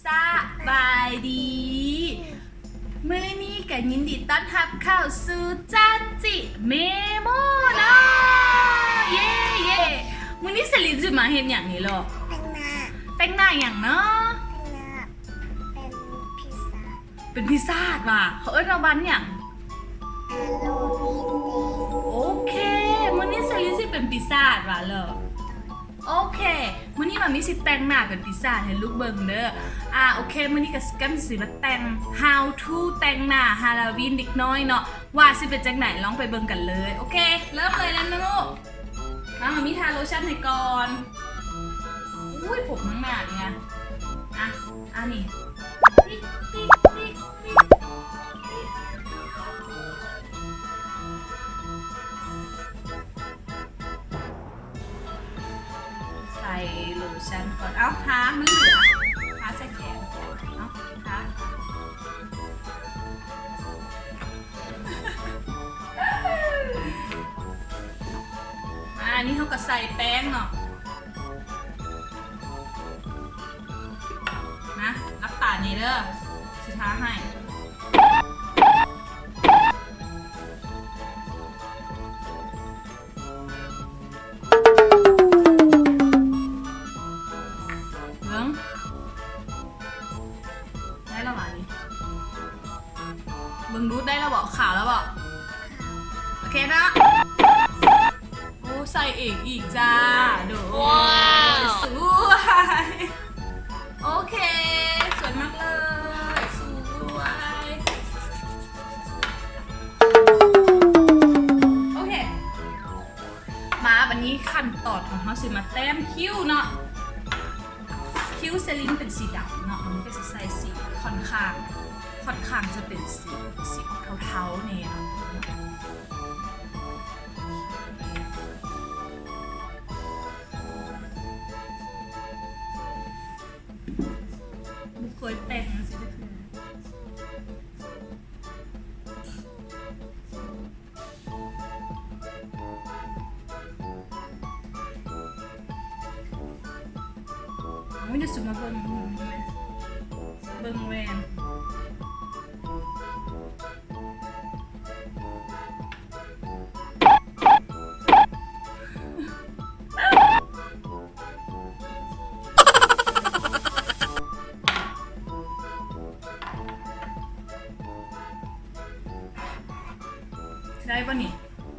ສະບາຍດີ ມື້ນີ້ກະຍິນດີຕ້ອນຮັບເຂົ້າສູ່ຈັນຈິເມໂມເນາະ. ເຢ້ ເຢ້ ມື້ນີ້ສະລິນຊິມາເຮັດຫຍັງນີ້ລະ? ແຕ່ງໜ້າ. ແຕ່ງໜ້າຫຍັງເນາະ? ແຕ່ງໜ້າເປັນປີສາດ. ເປັນປີສາດຫວາ? ເຂົາເອີ້ນວ່າວັນຫຍັງ? ຮາໂລວີນເດ. ໂອເຄ ມື້ນີ້ສະລິນຊິເປັນປີສາດຫວາເລີ? ໂອເຄ ມື້ນີ້ມາມີຊິແຕ່ງໜ້າເປັນປີສາດໃຫ້ລູກເບິ່ງເດີ. ອາ ໂອເຄ ມື້ນີ້ກະຊິກັນຊິມາແຕ່ງ How to ແຕ່ງໜ້າຮາໂລວີນເດັກນ້ອຍເນາະ ວ່າຊິເປັນຈັ່ງໃດ ລອງໄປເບິ່ງກັນເລີຍ. ໂອເຄ ເລີ່ມເລີຍນະລູກ. ມາ ມາມີທາໂລຊັ່ນໃຫ້ກ່ອນ. ອຸ້ຍ ຜົມນາງໜານີ້ນະ. ອາ ອັນນີ້ ຕິກ ຕິກ ຕິກ ຕິກ ຕິກ. ໃສ່ໂລຊັ່ນກ່ອນ. ເອົາ ທາ ມັນເຫຼືອ ທາໃສ່ແຂນ. ເອົາ ທາ ມາ ອັນນີ້ເຮົາກະໃສ່ແປ້ງເນາະ. ມາ ຫຼັບຕາແດ່ເດີ ຊິທາໃຫ້. ເບິ່ງ ໄດ້ລະຫວານີ້? ເບິ່ງດູ ໄດ້ລະເບາະ? ຂາວລະເບາະ? ໂອເຄເນາະ. ໂອ້ ໃສ່ເອງອີກຈ້າ ໂດຍ ສວຍ. ໂອເຄ ສວຍມາກເລີຍ ສວຍ. ໂອເຄ ມາ ບັດນີ້ຂັ້ນຕອນຂອງເຮົາຊິມາແຕ້ມຄິ້ວເນາະ. ຄິ້ວສະລິນເປັນສີດຳເນາະ ມັນກະຊິໃສ່ສີຂ້ອນຂ້າງ ຂ້ອນຂ້າງຈະເປັນສີ ສີອອກເທົາໆແດ່ເນາະ. ບໍ່ເຄີຍແປງຈັ່ງຊີ້ຈັກເທື່ອ. ໂອ້ຍ ດຽວຊິມາເບິ່ງ ເບິ່ງແວ່ນ. ໄດ້ບໍ່ນີ້?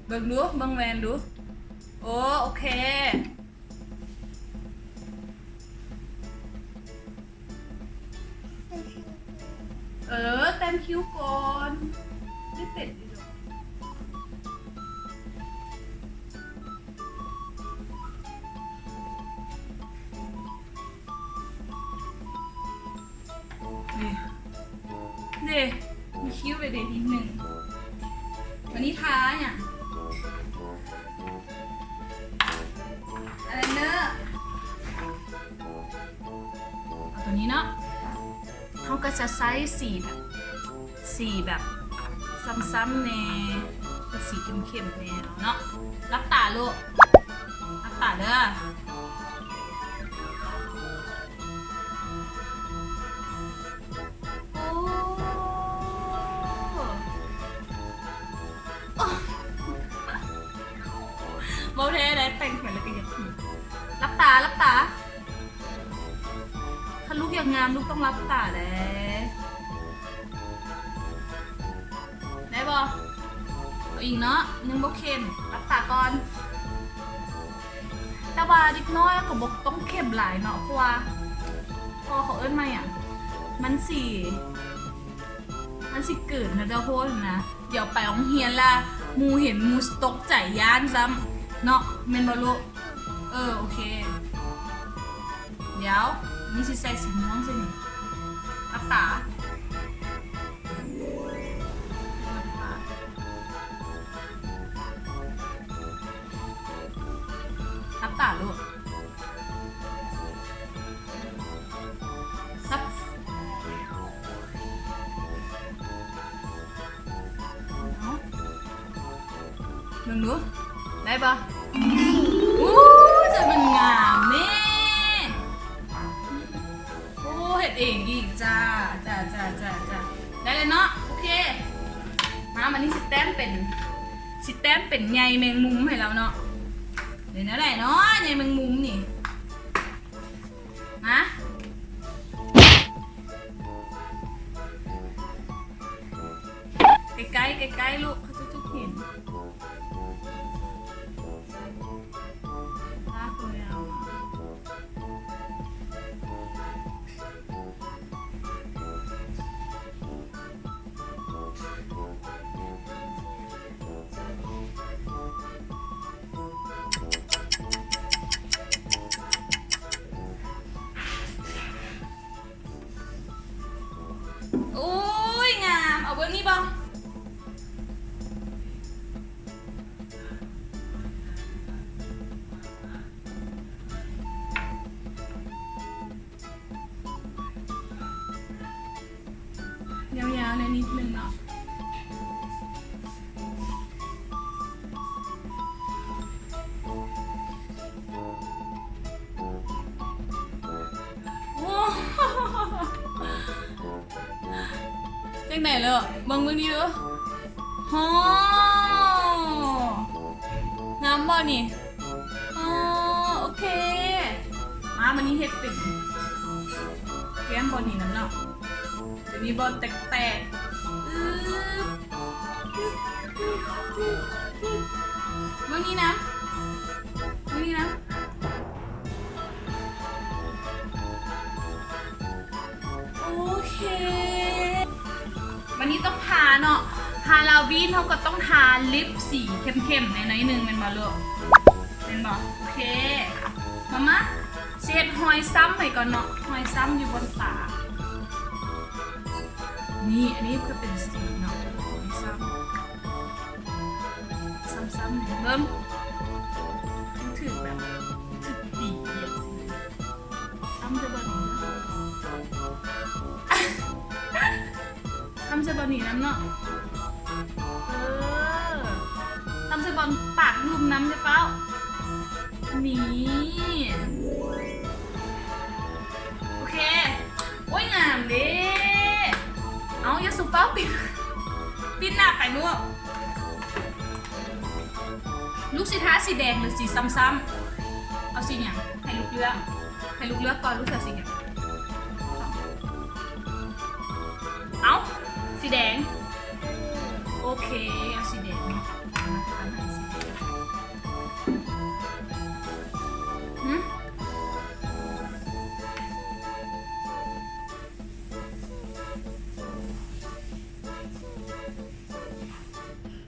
ເບິ່ງດູ ເບິ່ງແວ່ນດູ. ໂອ້ ໂອເຄ. ເອີ ແຕ້ມຄິ້ວກ່ອນ ໄດ້ເປັນຢູ່ດອກ. ນີ້ ເດ້ ມີຄິ້ວແລ້ວເດ້ ນິດໜຶ່ງ. ວັນນີ້ທາຫຍັງ? ອາຍໄລເນີ ເອົາໂຕນີ້ເນາະ. ເຮົາກະຈະໃຊ້ສີແບບ ສີແບບຊ້ຳໆແດ່ ເປັນສີເຂັ້ມໆແດ່ເນາະ. ຫຼັບຕາລູກ ຫຼັບຕາເດີ. ໂອ້ ໂອ້ ເວົ້າແທ້ໄດ໋ ແຕ່ງໄປແລ້ວກະຢາກ ຫຼັບຕາ ຫຼັບຕາ. ຄັນລູກຢາກງາມ ລູກຕ້ອງຫຼັບຕາເດ້ ໄດ້ບໍ່? ເອົາອີກເນາະ ຍັງບໍ່ເຂັ້ມ ຫຼັບຕາກ່ອນ. ແຕ່ວ່າເດັກນ້ອຍກະບໍ່ຕ້ອງເຂັ້ມຫຼາຍເນາະ ເພາະວ່າ ເພາະວ່າເຂົາເອີ້ນວ່າຫຍັງ ມັນຊິ ມັນຊິເກີນເຂົາເຈົ້າໂພດຫັ້ນນະ. ດຽວໄປໂຮງຮຽນລະ ໝູ່ເຫັນໝູ່ຕົກໃຈຢ້ານຊ້ຳເນາະ ແມ່ນບໍ່ລູກ? ເອີ ໂອເຄ ດຽວ ນີ້ຊິໃສ່ສີມ່ວງໃສ່ນີ້. ຫຼັບຕາ ຫຼັບຕາລູກ. ເບິ່ງດູ ໄດ້ບໍ່? ໂອ້ ຈະມັນງາມເດ້. ໂອ້ ເຮັດ ເອງອີກ ຈ້າ ຈ້າ ໄດ້ແລ້ວເນາະ. ໂອເຄ ມາ ບາດນີ້ຊິແຕ້ມເປັນ ຊິແຕ້ມເປັນໃຍແມງມຸມໃຫ້ລາວເນາະ. ເປັນແນວໃດເນາະ ໃຍແມງມຸມນີ້? ມາ ໃກ້ໆ ໃກ້ໆ ລູກ ເຂົາຈະເຫັນ. ລາກຕົວຍາວມາ. ໂອ້ຍ ງາມ ເອົາເບິ່ງນີ້ບໍ່? ຍາວໆ ແດ່ນິດໜຶ່ງເນາະ. ໂອ້ ຈັ່ງໃດເລີ? ເບິ່ງ ເບິ່ງນີ້ເດີ້. ໂຫ ງາມບໍ່ນີ້? ອໍ ໂອເຄ ມາ ບາດນີ້ເຮັດເປັນແກ້ມບ່ອນນີ້ນຳເນາະ. ຕົວນີ້ບ່ອນແຕກໆ ອື ເບິ່ງນີ້ນະ ເບິ່ງນີ້ນະ. ໂອເຄ ບາດນີ້ຕ້ອງທາເນາະ ທາຮາລາວີນເຮົາກໍຕ້ອງທາລິບສີເຂັ້ມໆ ແດ່ໜ້ອຍໜຶ່ງ ແມ່ນບໍ່ລູກ? ແມ່ນບໍ່? ໂອເຄ ມາ ມາ ຊິເຮັດຮອຍຊ້ຳໃຫ້ກ່ອນເນາະ ຮອຍຊ້ຳຢູ່ບ່ອນຕາ. ນີ້ ອັນນີ້ກໍເປັນສີເນາະ ຮອຍຊ້ຳ ຊ້ຳໆ ນີ້ ເບິ່ງ ມັນຖືກແບບ ຖືກຕີ ຊ້ຳຈະບໍ່ດີເນາະ. ຊ້ຳໃສ່ບ່ອນນີ້ນຳເນາະ ເອີ ຊ້ຳໃສ່ບ່ອນປາກລຸ່ມນຳ ຢ່າຟ້າວ ນີ້ ໂອເຄ ໂອ້ຍ ງາມເດ້. ເອົ້າ ຢ່າສູ່ຟ້າວປິດ ປິດໜ້າໄປລູກ. ລູກຊິທາສີແດງ ຫຼື ສີຊ້ຳໆ? ເອົາສີຫຍັງ? ໃຫ້ລູກເລືອກ ໃຫ້ລູກເລືອກກ່ອນ ລູກຊິເອົາສີຫຍັງ? ເອົ້າ ສີແດງ ໂອເຄ ເອົາສີແດງເນາະ. ຫຶ?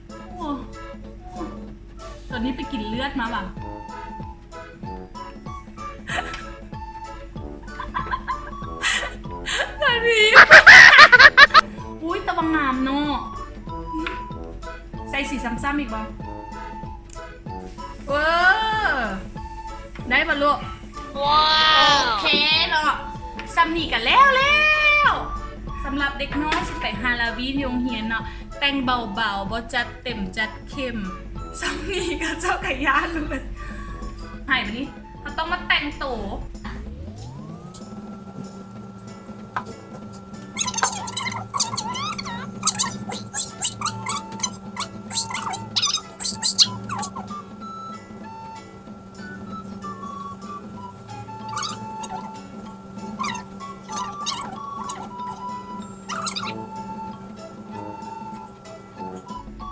ໂອ້ ໂອ້ ຕອນນີ້ໄປກິນເລືອດມາຫວາ? ຕອນນີ້ ອຸ້ຍ ແຕ່ວ່າງາມເນາະ. ໃສ່ສີຊ້ຳໆອີກບໍ່? ເອີ ໄດ້ບໍ່ລູກ? ວ້າວ ໂອເຄເນາະ ສ່ຳນີ້ກໍແລ້ວແລ້ວ. ສຳລັບເດັກນ້ອຍຊິໄປຮາລາວີນຢູ່ໂຮງຮຽນເນາະ ແຕ່ງເບົາໆ ບໍ່ຈັດເຕັມຈັດເຂັ້ມ ສ່ຳນີ້ກໍເຈົ້າກໍຢ້ານເລີຍ. ໃຫ້ບາດນີ້ ເຮົາຕ້ອງມາແຕ່ງໂຕ.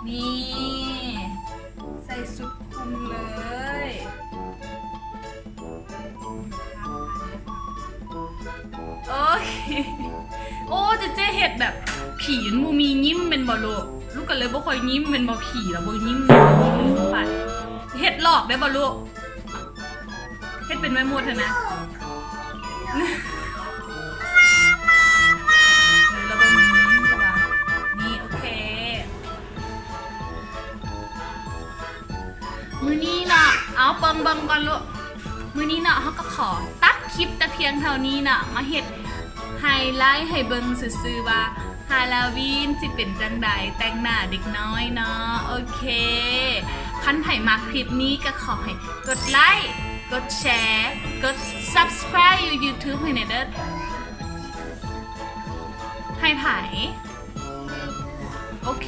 ນີ້ ໃສ່ຊຸດຄຸມເລີຍ. ໂອເຄ ໂອ້ ເຈເຈເຮັດແບບຜີມັນບໍ່ມີຍິ້ມແມ່ນບໍ່ລູກ? ລູກກໍເລີຍບໍ່ຄ່ອຍຍິ້ມແມ່ນບໍ່? ຜີລະບໍ່ຍິ້ມ ຍິ້ມໄປ ເຮັດຫຼອກໄດ້ບໍ່ລູກ? ເຮັດເປັນໄວ້ໝົດຫັ້ນນະ. ເອີ ລະບໍ່ມີຍິ້ມວ່າ ນີ້ ໂອເຄ. ມື້ນີ້ເນາະ ເອົາ ເບິ່ງ ເບິ່ງກ່ອນລູກ. ມື້ນີ້ເນາະ ເຮົາກໍຂໍຕັດຄລິບແຕ່ພຽງເທົ່ານີ້ເນາະ ມາເຮັດໄຮໄລໃຫ້ເບິ່ງຊື່ໆ ວ່າຮາລາວີນຊິເປັນຈັ່ງໃດ ແຕ່ງໜ້າເດັກນ້ອຍເນາະ. ໂອເຄ ຄັນໃຜມັກຄລິບນີ້ກໍຂໍໃຫ້ກົດໄລ ກົດແຊ ກົດ subscribe ຢູ່ YouTube ໃຫ້ແດ່ເດີ້. ໃຫ້ໃຜ? ໂອເຄ